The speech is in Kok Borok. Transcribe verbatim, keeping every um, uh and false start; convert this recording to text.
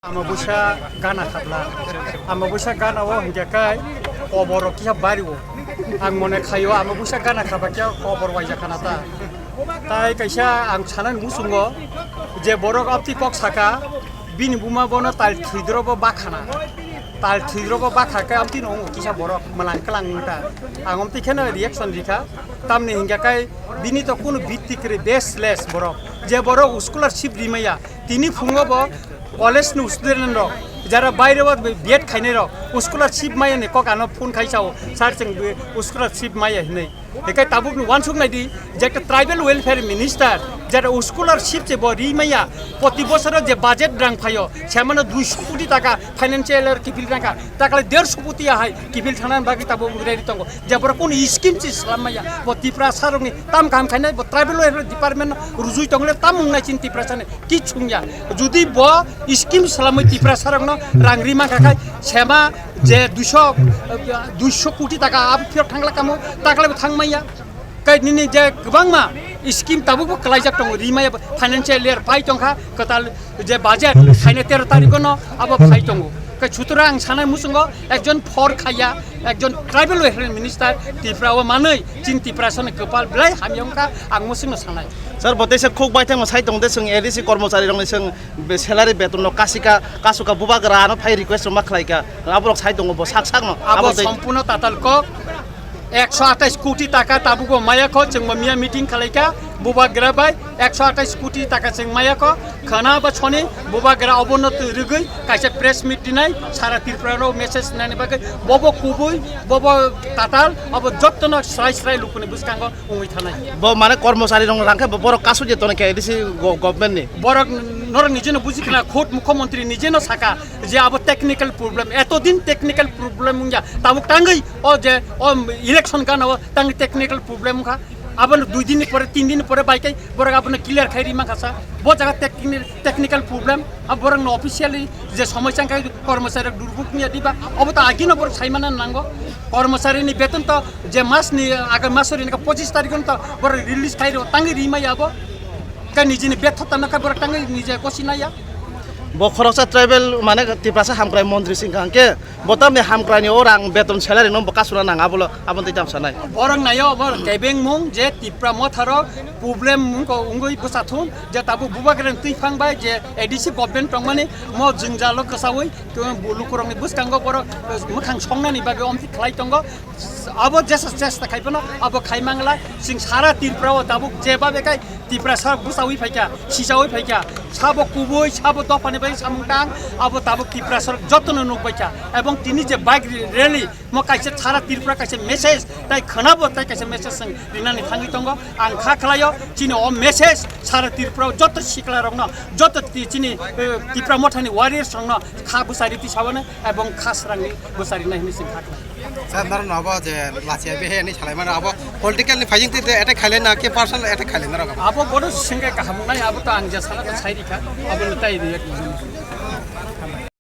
Ama busa gana khabla. Ama busa gana o hingke kai kobor rok kisa bari o. Ang mone khayo ama busa gana khaba kya kobor waija kana ta. Tai kaisa ang sanan musungo je borok apti kok saka bini buma bono tal thwidro bo bakhana. Tal thwidro bo bakha kai apti no kisa borok malang klang ta. Ang omti kheno reaction rikha. Tamni hingke kai bini to kunu bitti kre baseless borok. Je borok scholarship rimaya tini phungo bo college ni student rok, jara baire o B Ed khainai rok, scholarship maya ni kok ano phone khai sao, "Sir, chwng scholarship maya," hinwi. Hikai tabuk ni wansuk nai di, je ekta tribal welfare minister, jara scholarship se bo ri maya, proti bosoro je budget rang phaio, semano duiso koti taka financial year kipil rangkha, takle derso koti ahai kipil thana bagwi tabuk ready tongo. Je borok kunu scheme se slam maya, bo Tiprasa rokni tam kaham khainai, bo tribal welfare department rujui tongle tam wngnai chini Tiprasa ni kichung ya. Judi bo scheme slamwi Tiprasa rokno rang ri mankha khai sema je duiso, duiso koti taka abo phiyok thangla kamo takle bo thang maya. Kai nini je kwbangma scheme tabuk bo kwlaijak tongo, ri maya bo financial year pai tongkha kwtal je budget khaina tero tarikh no abo phai tongo. Kai sutra ang sanai musungo ekjon for khaya, ekjon tribal welfare minister Tripura o manwi chin Tiprasa ni kwpal belai hamya wngkha ang musungno sanai. Sir, bo teisa khuk bai thangma sai tong de, chwng A D C kormochari rokni chwng be-, salary beton no kasika, kasuka bubagra ano phai request rok ma khlaika. Aborok sai tongo bo sak sak no. Abo abo tei sompurno tatal kok. Ekso atais koti taka tabugo maya kho, chwngbo miya meeting khalaikha, bubagra bai ekso atais koti taka chwng maya kho, khana ba soni bubagra obono twi rwgwi kaisa press meet dinai, sara Tripura rok message nani bagwi, bobo kubui, bobo tatal, abo jottono srai srai lukuni bwskango wngwi thanai. Bo mane kormochari rok rang khe bo borok kasu je tono khe A D C go-, government ni. Borok norok nijeno buji khna, khud mukhyamantri nijeno saka je abo technical problem, etodin technical problem wngya, tabuk tangwi o je o election gana o tangwi technical problem wngkha, abono dui din ni pore, tin din ni pore bai kai borok abono clear khai ri mankha sa, bo jaga techni-, technical problem, abo borok no officially je somoi chang khai kormochari rok durbuk niya diba, obo to agino borok sai mana nango, kormochari ni beton to je mas ni agar mas ori ni pochis tarikh to borok release khai ro tangwi ri maya abo, ka nijini betho tana ka borok tangwi nije kosi naya. Bo khoroksa tribal mane Tiprasa hamkrai montri singkha hwnkhe bo tamni hamkrai ni o rang beton salary no bo kasuna nang abo lo aboni twi tamo sanai. Borok nayo bo kebeng mung je Tipra motharo problem mung ko wngwi bwsa thum je tabuk bubagra ni twi phang bai je A D C government tongmani mo jwngjalo kwsaui lukurokni bwskango borok mwkhang songnani bagwi omthi khlai tongo. Abo jesa chesta khai phano abo khai mangla, chwng sara Tripura o tabuk jeba bekai Tiprasa bwsaui phaikha, sisaui phaikha, sabo kubui, sabo dophani bai samung tang, abo tabuk Tiprasa jotono nukbaikha. Ebong tini je bike rally, mo kaisa sara Tripura kaisa message, tai khwnabo tai kaisa message chwng rinani thangwi tongo. Ang kha khlaio, chini o message sara Tripura joto sikla rokno, joto ti-, chini, eh, Tipra mothani warriors rokno kha bwsari tisawano ebong kha srangni bwsari nai hinwi chwng kha khlai. Sir, norok no abo je lachia behe ni salai mano abo political ni fighting te attack khaile na ke personal attack khaile norok abo? Abo bodo singke kaham nai, abo to ang je sana to sai rikha, abo ni tai riya.